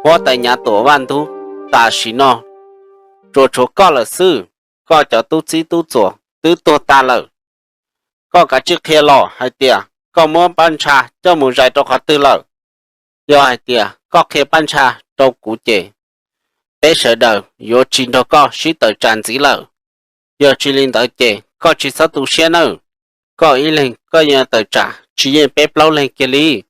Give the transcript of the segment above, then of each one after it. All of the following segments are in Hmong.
Huab tais Nyav Tuam Vaj Ntug, tam sim no tsuas tshuav koj lawm xwb. Koj cov tub txib tub txuas twb tuag tas lawm. Koj kav tsij qhia los hais tias koj muab Paj Ntsha coj mus zais rau qhov twg lawm. Yog hais tias koj qhia Paj Ntsha rau kuv ces peb sawv daws yuav tsis nrog koj sib tawm tsam ntxiv lawm. Yog tsis li ntawd ces koj tsis txhob tu siab nawb. Koj ib leeg koj yuav tawm tsam tsis yeej peb plaub leeg kiag li.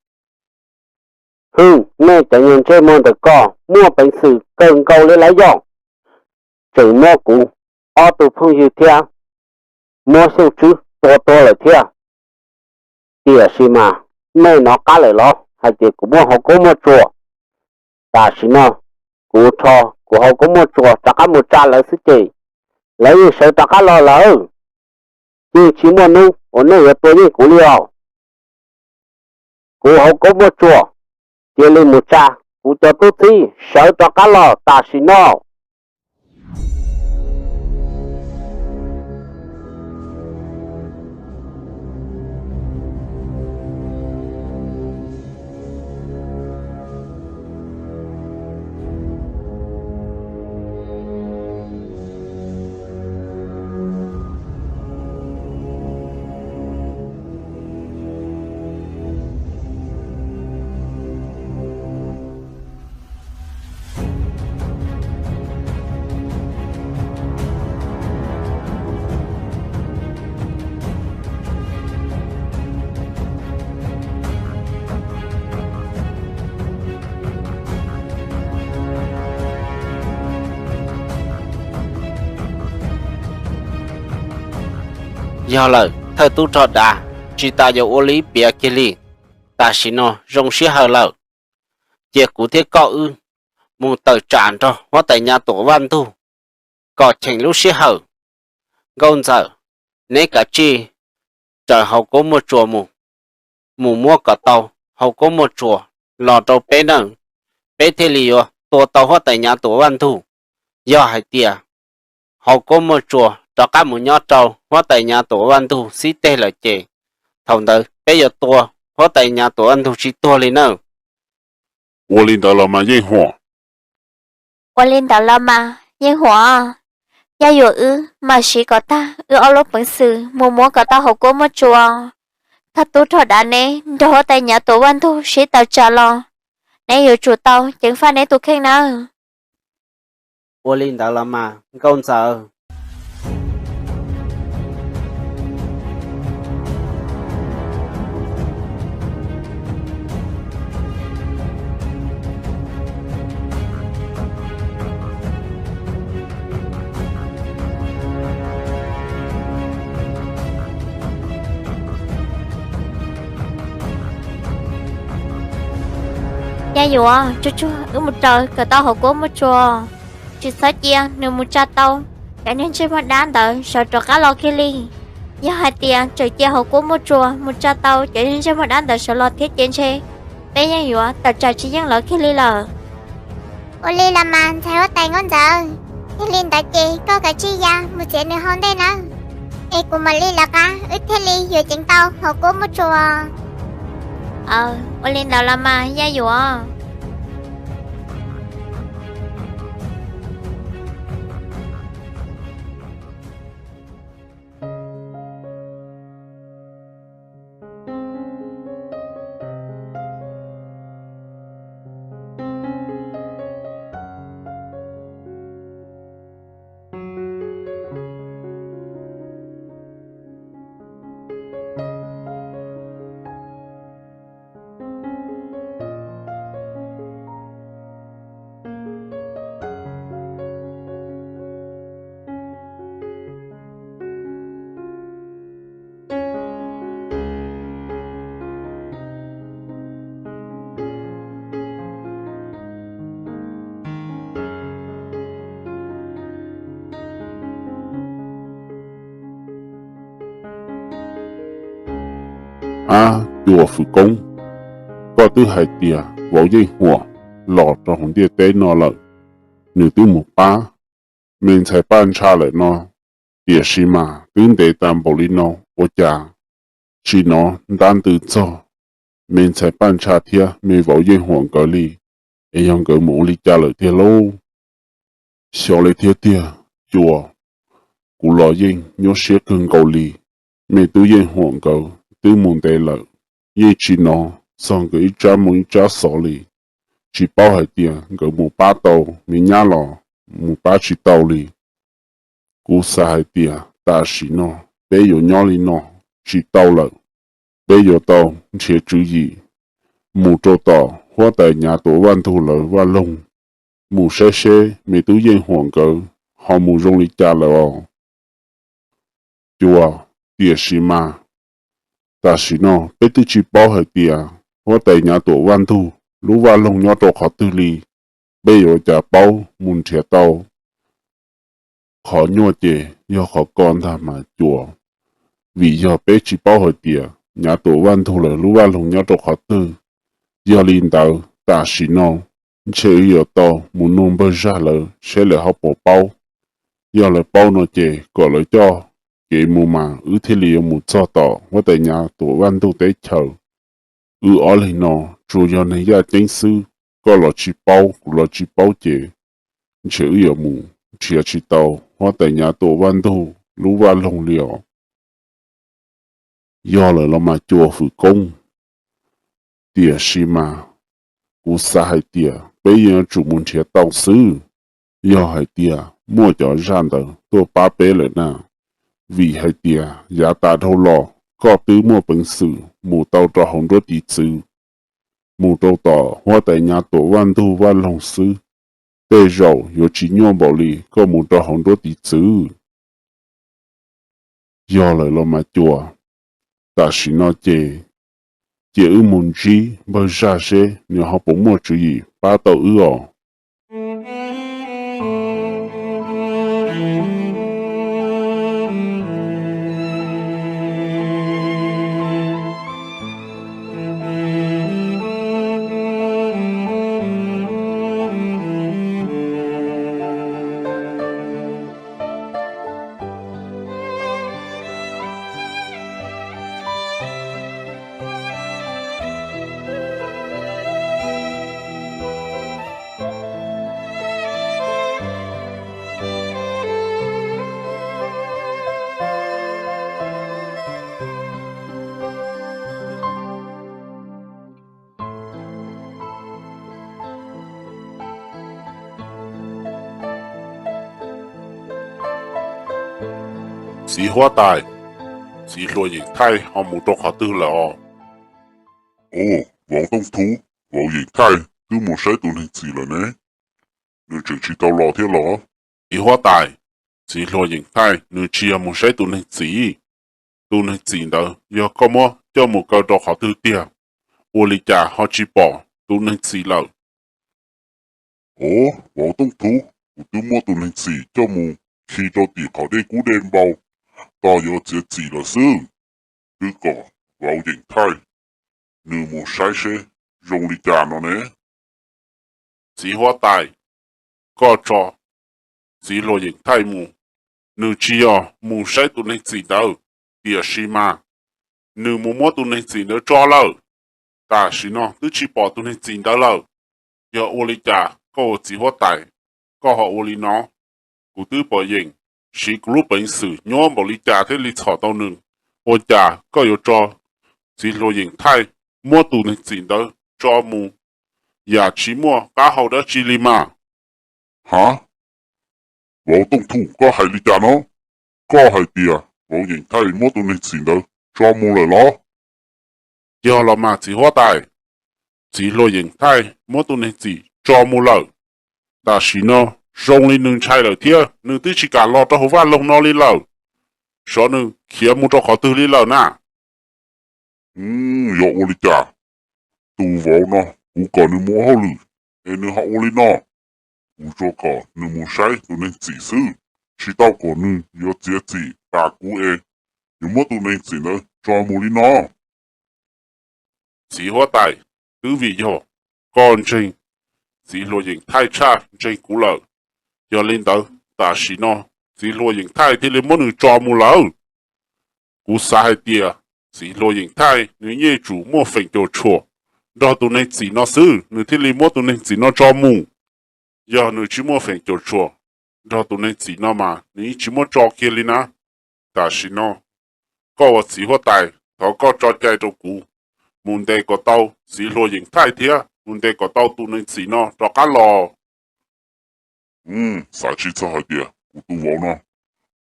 Hwm, nej cov niag ntsej muag ntawm koj muaj peev xwm kawg nkaus li lawm yog, tseem muab kuv ob tug phooj ywg thiab muab Xyooj Tswb tua tuag lawm thiab. Tiam sis mas nej hnov qab lawm los hais tias kuv muaj hauv koob muaj tsuas. Tam sim no kuv rho kuv hauv koob muaj tsuas rov qab mus tsa lawv xwb ces lawv yeej sawv rov qab los lawm. Yeej tsis muaj hnub uas nej yuav tua yeej kuv li os. Kuv hauv koob muaj tsuas, cia li mus tsa kuv cov tub txib sawv rov qab los tam sim no. Yog lawm, thawj tub rog dav, tsis tas yuav ua li piav kiag li. Tam sim no zoo sij hawm lawm, cia kuv thiab koj wb mus tawm tsam nrog huab tais Nyav Tuam Vaj Ntug kom cheem lub sij hawm. Nkauj Ntxawm, neb kav tsij raws hauv koob muaj tsuas mus, mus muab kom tau hauv koob muaj tsuas los rau peb nawb, peb thiaj li yuav tua tau huab tais Nyav Tuam Vaj Ntug. Yog hais tias hauv koob muaj tsuas rov qab mus nyob rau huab tais Nyav Tuam Vaj Ntug xib teg lawm ces thaum ntawd peb yuav tua huab tais Nyav Tuam Vaj Ntug tsis tuag li nawb. Ua li ntawd los mas Yeej Huam. Ua li ntawd los mas Yeej Huam, Yaj Yuam wb mam siv kom tag wb ob lub peev xwm mus muab kom tau hauv koob muaj tsuas. Thawj tub rog dav, neb nrog huab tais Nyav Tuam Vaj Ntug sib tawm tsam los, neb yuav tsum tau ceev faj neb tus kheej nawb. Ua li ntawd los mas Nkauj Ntxawm. Yaj Yuam, tsuag tsuag wb mus raws kom tau hauv koob muaj tsuas, tsis txhob cia nws mus tsa tau cov niag ntsej muag dab ntawd sawv rov qab los kiag li. Yog hais tias tseem cia hauv koob muaj tsuas mus tsa tau cov niag ntsej muag dab ntawd sawv los thiab ces ntshe peb yeej yuav tawm tsam tsis yeej lawv kiag li lawm. Ua li los mas ntxhais huab tais Nkauj Ntxawm, yog li ntawd ces koj kav tsij ya mus txiav nws hauv ntej nawb, es kuv mam li lawv qab wb thiaj li yuav ceev tau hauv koob muaj tsuas. Ua li ntawd los mas Yaj Yuam. Ab, Cua Fwm Koob, koj twb hais tias vauv Yeej Huam los rau hauv ntiaj teb no lawm, nws twb mus pab me ntxhais Paj Ntsha lawm no, tiam sis mas twb ntev tas npaum li no ua cas tsis hnov ntab ntws txog me ntxhais Paj Ntsha thiab me vauv Yeej Huam nkawd li? es yog nkawd mus ua li cas lawm tiag lauj? Xyov li thiab tiag, Cua, kuv los yeej nyuaj siab kawg nkaus li. Me tub Yeej Huam nkawd twb mus ntev lawm, yeej tsis hnov txog nkawd ib tsab moo ib tsab xov li. Tsis paub hais tias nkawd mus pab tau me nyab los mus pab tsis tau li. Kuv xav hais tias tam sim no peb yuav nyob li no tsis tau lawm. Peb yuav tau nrhiav tswv yim mus rau tom huab tais Nyav Tuam Vaj Ntug lawv vaj loog, mus saib seb me tub Yeej Huam nkawd ho mus zoo li cas lawm os. Cua, tiam sis mas tam sim no peb twb tsis paub hais tias huab tais Nyav Tuam Vaj Ntug lub vaj loog nyob rau qhov twg li. Peb yuav ua cas paub mus nrhiav tau? Qhov nyuaj ces yog qhov ko ntag mas Cua, vim yog peb tsis paub hais tias Nyav Tuam Vaj Ntug lawv lub vaj loog nyob rau qhov twg. Yog li ntawd tam sim no ntshe wb yuav tau mus nug npawg zaj lawv seb lawv ho puas paub. Yog lawv paub no ces kom lawv coj kev mus mas wb thiaj li yuav mus txog tom huab tais Nyav Tuam Vaj Ntug teb chaws. Wb ob leeg no tsuas yog neeg yaj ceeb xwb, koj los tsis paub kuv los tsis paub ces ntshe wb yuav mus nrhiav tsis tau huab tais Nyav Tuam Vaj Ntug lub vaj loog li os. Yog lawm los mas Cua Fwm Koob, tiam sis mas kuv xav hais tias peb yeej yuav tsum mus nrhiav tau xwb. Yog hais tias muaj cov zaj ntawd tuaj pab peb lawm na, vim hais tias yav tas dhau los koj twb muaj peev xwm mus tau rau hauv nruab tiv txwv, mus rau tom huab tais Nyav Tuam Vaj Ntug vaj loog xwb, tej zaum yuav tsis nyuaj npaum li koj mus rau hauv nruab tiv txwv. Yog lawm los mas Cua, tam sim no ces cia wb mus ntsib npawg zaj seb nws ho puas muaj tswv yim pab tau wb os. Txiv huab tais, txiv hluas Yeem Thaij ho mus rau qhov twg lawm os? Au, vauv Tooj Thu, vauv Yeem Thaij twb mus saib tus neeg txim lawm ne, nws tseem tsis tau los thiab los? Txiv huab tais, txiv hluas Yeem Thaij nws tsis yog mus saib tus neeg txim. Tus neeg txim ntawd yog koj muab coj mus kaw rau qhov twg tiag? Ua li cas ho tsis pom tus neeg txim lawm? Au, vauv Tooj Thu, kuv twb muab tus neeg txim coj mus khi rau tim qhov dej kub dej npau, tos yuav txiav txim lawm xwb. Twb kom vauv Yeem Thaij nws mus saib seb zoo li cas no ne. Txiv huab tais, koj tso txiv hluas Yeem Thaij mus. Nws tsis yog mus saib tus neeg txim ntawd, tiam sis mas nws mus muab tus neeg txim ntawd tso lawm. Tam sim no twb tsis pom tus neeg txim ntawd lawm. Yog ua li cas koj ua txiv huab tais, koj ho ua li no? Kuv twb pom Yeem siv kuv lub peev xwm nyuab npaum li cas thiaj li txhom tau nws. Ua cas koj yuav tso txiv hluas Yeem Thaij muab tus neeg txim ntawd tso mus yam tsis muaj qab hau dab tsi li mas? Ha, vauv Tooj Thu, koj hais li cas no? Koj hais tias vauv Yeem Thaij muab tus neeg txim ntawd tso mus lawm los? Yog los mas txiv huab tais, txiv hluas Yeem Thaij muab tus neeg txim tso mus lawm. Tam sim no zoo li nws ntshai lawm thiab nws twb tsis kam los rau hauv vaj loog no li lawm. Xyov nws khiav mus rau qhov twg li lawm na. Yog ua li cas tus vauv no kuv kom nws mus ua hauj lwm es nws ho ua li no? Kuv tsuas kom nws mus saib tus neeg txim xwb, tsis tau kom nws yuav txiav txim tas kuv es yuav muab tus neeg txim ntawd tso mus li no. Txiv huab tais, twb vim yog koj ntseeg txiv hluas Yeem Thaij tshaj ntseeg kuv lawm. Yog li ntawd tam sim no txiv hluas Yeem Thaij thiaj li muab nws tso mus lawm. Kuv xav hais tias txiv hluas Yeem Thaij nws yeej tsum muaj feem cuam tshuam nrog tus neeg txim no xwb, nws thiaj li muab tus neeg txim no tso mus. Yog nws tsis muaj feem caum tshuam nrog tus neeg txim no mas nws yeej tsis muab tso kiag li na. Tam sim no koj ua txiv huab tais, thov koj tso cai rau kuv, mus ntes kom tau txiv hluas Yeem Thaij thiab mus ntes kom tau tus neeg txim no rov qab los. Xav tsis txog hais tias kuv tus vauv no,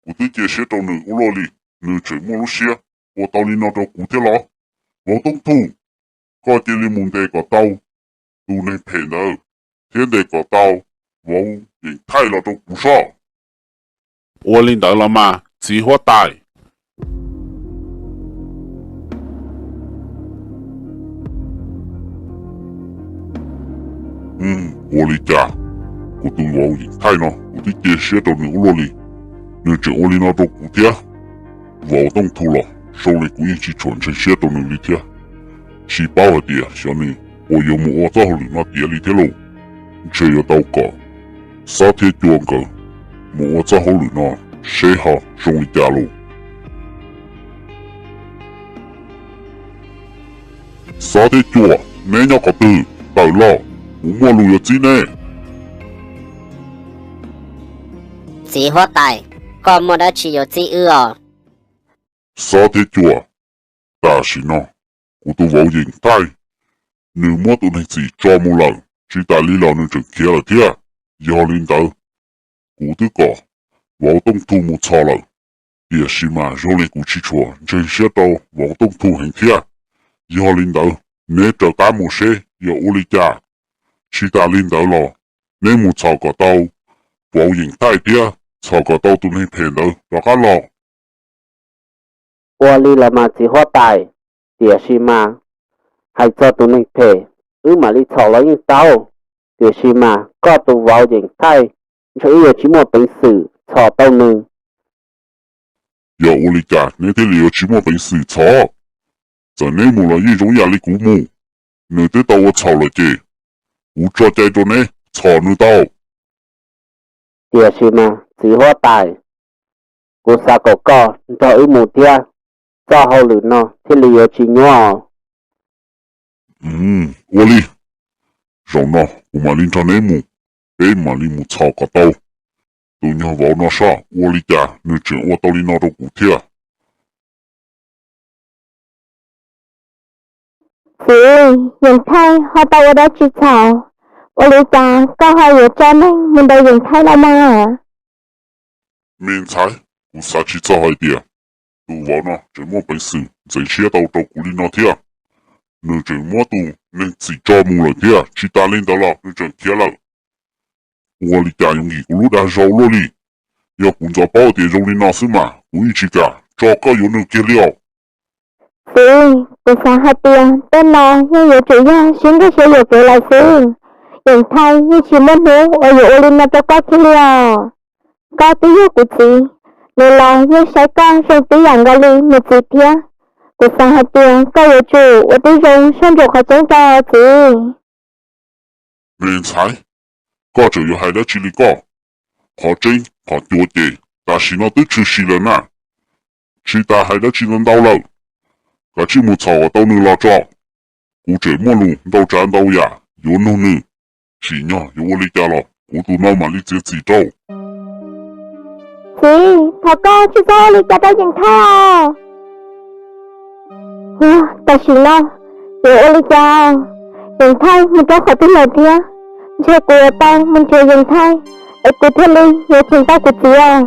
kuv twb cia siab rau nws ua luaj li, nws tseem muaj lub siab ua tau li no rau kuv thiab los? Vauv Tooj Thu, koj cia li mus ntes kom tau tus neeg phem ntawd thiab ntes kom tau vauv Yeem Thaij los rau kuv soj. Ua li ntawd los mas txiv huab tais. Ua li cas kuv tus vauv Yeem Thaij no kuv twb cia siab rau nws ua luaj li, nws tseem ua li no rau kuv thiab? Vauv Tooj Thu los zoo li kuv yeej tsis tshua ntseeg siab rau nws li thiab. Tsis paub hais tias xyov nws puas yuav mus ua txoj hauj lwm no tiav li thiab lauj. Ntshe yuav tau kom Xob thiab Cua nkawd mus ua txoj hauj lwm no seb ho zoo li cas lauj. Xob thiab Cua, neb nyob qhov twg? Tawm los, kuv muaj lus yuav txib neb. Txiv huab tais, koj muaj dab tsi yuav txib wb os? Xob thiab Cua, tam sim no kuv tus vauv Yeem Thaij, nws muab tus neeg txim tso mus lawm, tsis tas li los nws tseem khiav lawm thiab. Yog li ntawd, kuv twb kom vauv Tooj Thu mus txhos lawm, tiam sis mas zoo li kuv tsis tshua ntseeg siab rau vauv Tooj Thu heev thiab. Yog li ntawd, neb raws qab mus seb yog ua li cas. Tsis tas li ntawd los neb mus txhos kom tau vauv Yeem Thaij thiab txhos kom tau tus neeg phem ntawd rov qab los. Ua li los mas txiv huab tais, tiam sis mas hais txog tus neeg phem, wb mam li txhos los yeej tau, tiam sis mas koj tus vauv Yeem Thaij, ntshe wb yuav tsis muaj peev xwm txhos tau nws. Yog ua li cas neb thiaj li yuav tsis muaj peev xwm txhos? Txawm neb mus los yeej zoo yam li kuv mus, nws twb tau ua txhaum lawm ces kuv tso cai rau neb txhos nws tau. Tiam sis mas txiv huab tais, kuv xav kom koj nrog wb mus thiab, txoj hauj lwm no thiaj li yuav tsis nyuaj. Ua li, zaum no kuv mam li nrog neb mus, peb mam li mus txhos kom tau tus nyuag vauv no soj ua li cas nws tseem ua tau li no rau kuv thiab. Txiv, Yeem Thaij ho tau ua dab tsi txhaum? Ua li cas koj ho yuav tso neeg mus ntes Yeem Thaij no mas? Me ntxhais, kuv xav tsis txog hais tias tus vauv no tseem muaj peev xwm ntxeev siab tau rau kuv li no thiab. Nws tseem muab tus neeg txim tso mus lawm thiab, tsis tas li ntawd los nws tseem khiav lawm. Ua li cas yuav nkim kuv lub dag zog luaj li? Yog kuv ntxov paub tias zoo li no xwb mas kuv yeej tsis kam tso koj yuav nws kiag li os. Txiv, kuv xav hais tias tej no yeej yuav tsum yog sib ntsej sib yuam kev lawm xwb. Yeem Thaij yeej tsis muaj hnub uas yuav ua li no rau koj kiag li os. Koj twb yog kuv txiv, nws los yeej saib koj zoo tib yam nkaus li nws txiv thiab. Kuv xav hais tias koj yuav tsum ua tib zoo soj ntsuam qhov tseeb rau txiv. Me ntxhais, koj tseem yuav hais dab tsi li koj? Qhov tseeb qhov cuav ces tam sim no twb tshwm sim lawm na. Tsis tas hais dab tsi ntau ntau lawm, kav tsij mus txhom kom tau nws los tso. Kuv tseem muaj lus ntau tsav ntau yam yuav nug nws, tsim nyog yuav ua li cas los kuv tus no mam li txiav txim rau. Txiv, thov koj tsis txhob ua li cas rau Yeem Thaij os. Tam sim no yuav ua li cas? Yeem Thaij mus rau qhov twg lawm thiab? Ntshe kuv yuav tau mus nrhiav Yeem Thaij es kuv thiaj li yuav cheem tau kuv txiv os.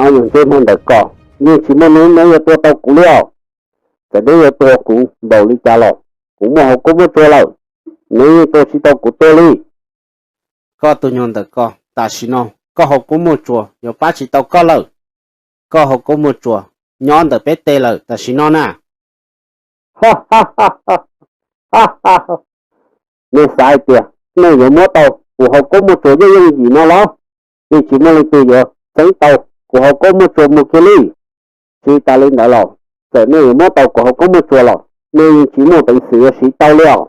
Ob nyuag ntsej muag ntawm ko, yeej tsis muaj hnub neb yuav tua tau kuv li os. Txawm neb yuav tua kuv npaum li cas los kuv muaj hauv koob muaj tsua lawm, neb yeej tua tsis tau kuv tuag li. Koj tus nyuag ntawm ko, tam sim no koj hauv koob muaj tsua yuav pab tsis tau koj lawm. Koj hauv koob muaj tsua nyob ntawm peb teb lawm tam sim no na. Nej xav hais tias nej yuav muab tau kuv hauv koob muaj tsua yooj yooj yim no los? Yeej tsis muaj leej twg yuav txeeb tau kuv hauv koob muaj tsua mus kiag li. Tsis tas li ntawd los, txawm nej yuav muab tau kuv hauv koob muaj tsua los nej yeej tsis muaj peev xwm yuav siv tau li os.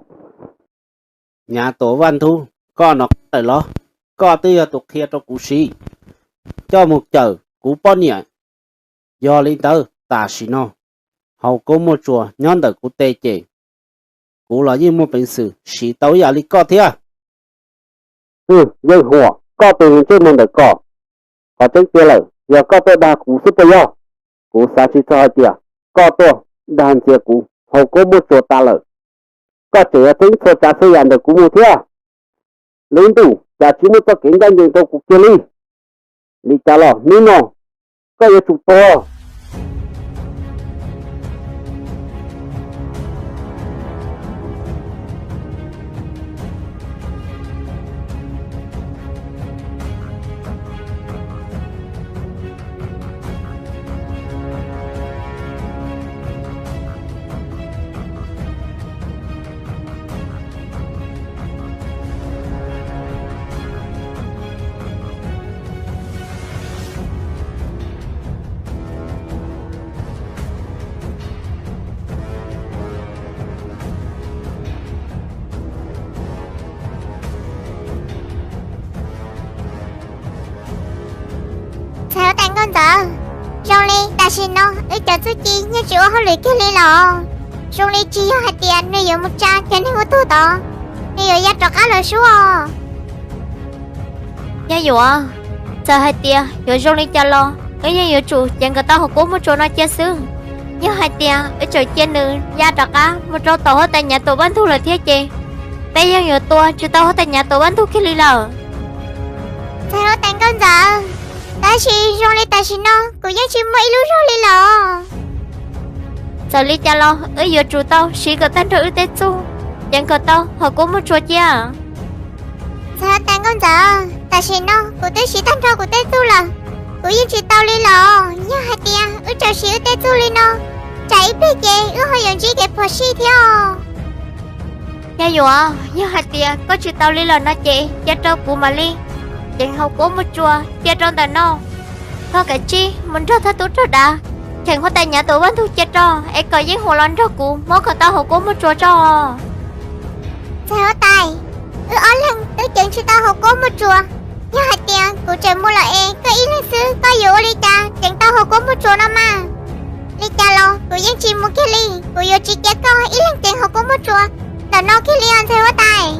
Nyav Tuam Vaj Ntug, koj nov qab lawm los? Koj twb yog tus qhia rau kuv siv, coj mus cawm kuv poj niam. Yog li ntawd tam sim no hauv koob muaj tsua nyob ntawm kuv teb ces kuv los yeej muaj peev xwm siv tau ib yam li koj thiab. Yeej Huam, koj tus ntsej muag ntawm ko, qhov tseeb tiag lawm yog koj tuaj dag kuv xwb puas yog? Kuv xav tsis txog hais tias koj tuaj dag ntxias kuv hauv koob muaj tsua tas lawm, koj tseem yuav txeeb txhua tsav txhua yam ntawm kuv mus thiab. Lub ntuj cas tsis muaj txoj kev ncaj ncees rau kuv kiag li. Li cas los hnub no koj yuav tsum tuag. Ntxhais huab tais nkauj ntxawm, zoo li tam sim no wb cov txuj ci yeej tsis ua hauj lwm kiag li los. Zoo li tsis yog hais tias nws yuav mus tsa cov neeg ua tuag tod, nws yuav ya rov qab los sub os. Yog Yuam, txawm hais tias yuav zoo li cas los wb yeej yuav tsum ceev kom tau hauv koob muaj tsua no cia xwb. Yog hais tias wb tseem cia nws ya rov qab mus rau tom huab tais Nyav Tuam Vaj Ntug lawm thiab ces peb yeej yuav tua tsis tau huab tais Nyav Tuam Vaj Ntug kiag li lawm. Ntxhais huab tais nkauj ntxawm, tab sis zoo li tam sim no kuv yeej tsis muaj ib lub zog li los. Txawm li cas los wb yuav tsum tau siv kom tag nrho wb tej txuj, ceev kom tau hauv koob muaj tsua cia. Ntxhais huab tais nkauj ntxawm, tam sim no kuv twb siv tag nrho kuv tej txuj lawm, kuv yeej tsis tau li los. Yog hais tias wb tseem siv wb tej txuj li no, tsam ib pliag ces wb ho yuav ntsib kev phom sij thiab os. Yog Yuam, yog hais tias koj tsis tau li lawm no ces cia rau kuv mam li ceev hauv koob muaj tsua cia rau ntawm no. Koj kav tsij mus nrog thawj tub rog dav cheem huab tais Nyav Tuam Vaj Ntug cia rau es kom Yeej Huam los nrog kuv muab kom tau hauv koob muaj tsua tso. Ntxhais huab tais, wb ob leeg twb ceev tsis tau hauv koob muaj tsua. Yog hais tias kuv tseem mus lawm es koj ib leeg xwb koj yuav ua li cas ceev tau hauv koob muaj tsua no mas? Li cas los kuv yeej tsis mus kiag li, kuv yuav tsis cia koj ib leeg ceev hauv koob muaj tsua ntawm no kiag li os ntxhais huab tais.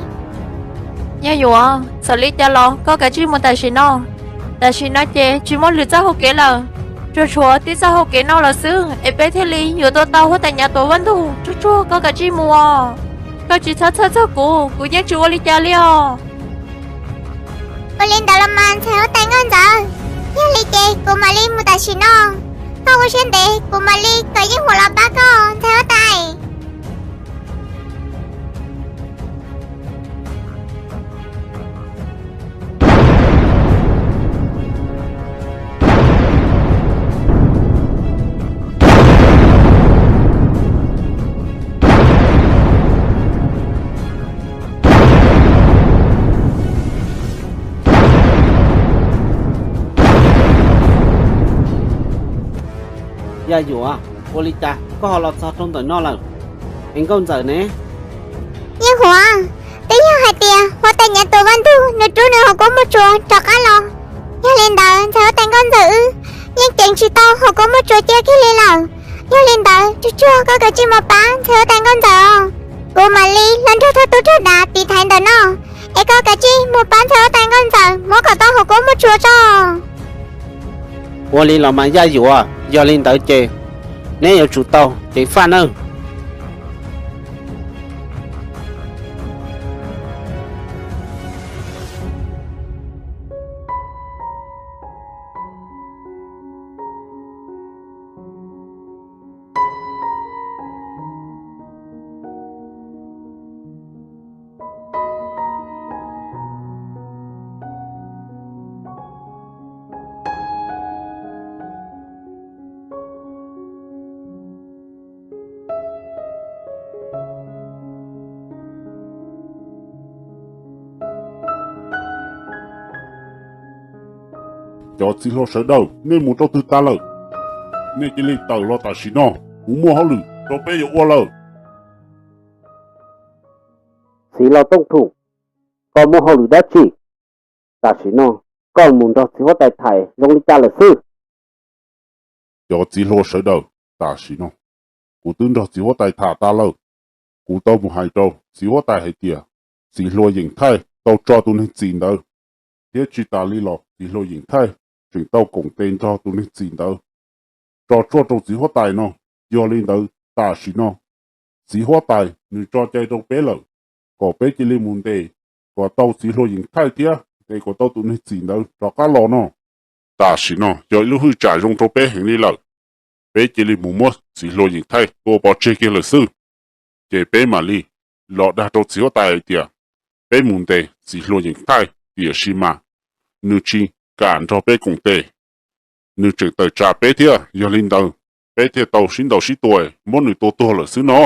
Yog Yuam, txawm li cas los koj kav tsij mus tam sim no. Tam sim no ces tsis muaj lwm txoj hau kev lawm, tsuas tshuav tib txoj hau kev no lawm xwb es peb thiaj li yuav tua tau huab tais Nyav Tuam Vaj Ntug. Tsuag tsuag koj kav tsij mus os. Koj tsis txhob txhawj txog kuv, kuv yeej tsis ua li cas li os. Ua li ntawd los mas ntxhais huab tais nkauj ntxawm, yog li ces kuv mam li mus tam sim no. Koj ua siab ntev kuv mam li kom Yeej Huam los pab koj ntxhais huab tais. Yaj Yuam, ua li cas koj ho los txog rau ntawm no lawm? Es nkauj ntxawm ne? Yeej Huam, twb yog hais tias huab tais Nyav Tuam Vaj Ntug nws rub nws hauv koob muaj tsua rov qab los. Yog li ntawd ntxhais huab tais nkauj ntxawm wb yeej ceev tsis tau hauv koob muaj tsua cia kiag li lawm. Yog li ntawd tsuag tsuag koj kav tsij mus pab ntxhais huab tais nkauj ntxawm os. Kuv mam li los nrog thawj tub rog dav tiv thaiv ntawm no, es koj kav tsij mus pab ntxhais huab tais nkauj ntxawm muab kom tau hauv koob muaj tsua tso. Ua li los mas Yaj Yuam, yog li ntawd ces neb yuav tsum tau ceev faj nawb. Cov txiv hluas sawv daws, nej mus rau twg tas lawm? Nej cia li tawm los tam sim no, kuv muaj hauj lwm rau peb yuav ua lawm. Txiv laus Tooj Thum, koj muaj hauj lwm dab tsi? Tam sim no koj mus nrog txiv huab tais tham zoo li cas lawm xwb? Cov txiv hluas sawv daws, tam sim no kuv twb nrog txiv huab tais tham tas lawm. Kuv tau mus hais rau txiv huab tais hais tias txiv hluas Yeem Thaij tau tso tus neeg txim ntawd, thiab tsis tas li los txiv hluas Yeem Thaij tseem tau koom tes nrog tus neeg txim ntawd tso tshuaj rau txiv huab tais no. Yog li ntawd tam sim no txiv huab tais nws tso cai rau peb lawm, kom peb cia li mus ntes kom tau txiv hluas Yeem Thaij thiab ntes kom tau tus neeg txim ntawd rov qab los no. Tam sim no yog ib lub hwj tsam zoo rau peb heev li lawm. Peb cia li mus muab txiv hluas Yeem Thaij tua pov tseg kiag lawm xwb. Ces peb mam li los dag rau txiv huab tais hais tias peb mus ntes txiv hluas Yeem Thaij, tiam sis mas nws tsis kam nrog peb koom tes, nws tseem tawm tsam peb thiab. Yog li ntawd peb thiaj tau sib ntaus sib tua muab nws tua tuag lawm xwb no.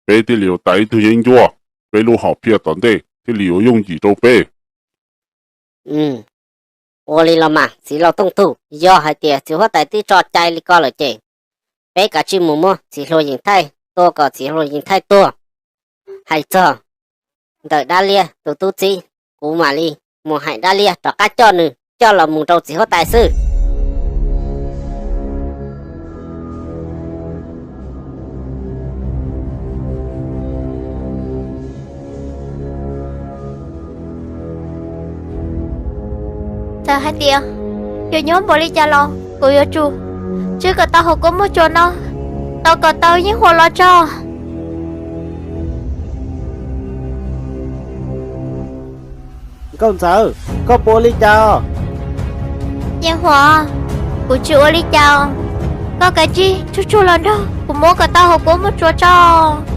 Peb thiaj li yuav tas ib tug yeeb ncuab, peb lub hom phiaj tom ntej thiaj li yuav yooj yim rau peb. Ua li los mas txiv laus Tooj Thum, yog hais tias txiv huab tais twb tso cai li ko lawm ces peb kav tsij mus muab txiv hluas Yeem Thaij tua kom txiv hluas Yeem Thaij tuag. Hais txog ntawm dab liab tus tub txib, kuv mam li mus hais dab liab rov qab coj nws coj los mus rau txiv huab tais xwb. Txawm hais tias yuav nyuaj npaum li cas los kuv yuav tsum tswb kom tau hauv kua muaj tsuas no, tau kom tau Yeej Huas los tso. Nkauj ntxawm, koj puas ua li cas? Yeej Huas, kuv tsis ua li cas. Koj kav tsij tsuag tsuag los nrog kuv muab kom tau hauv kua muaj tsuas tso.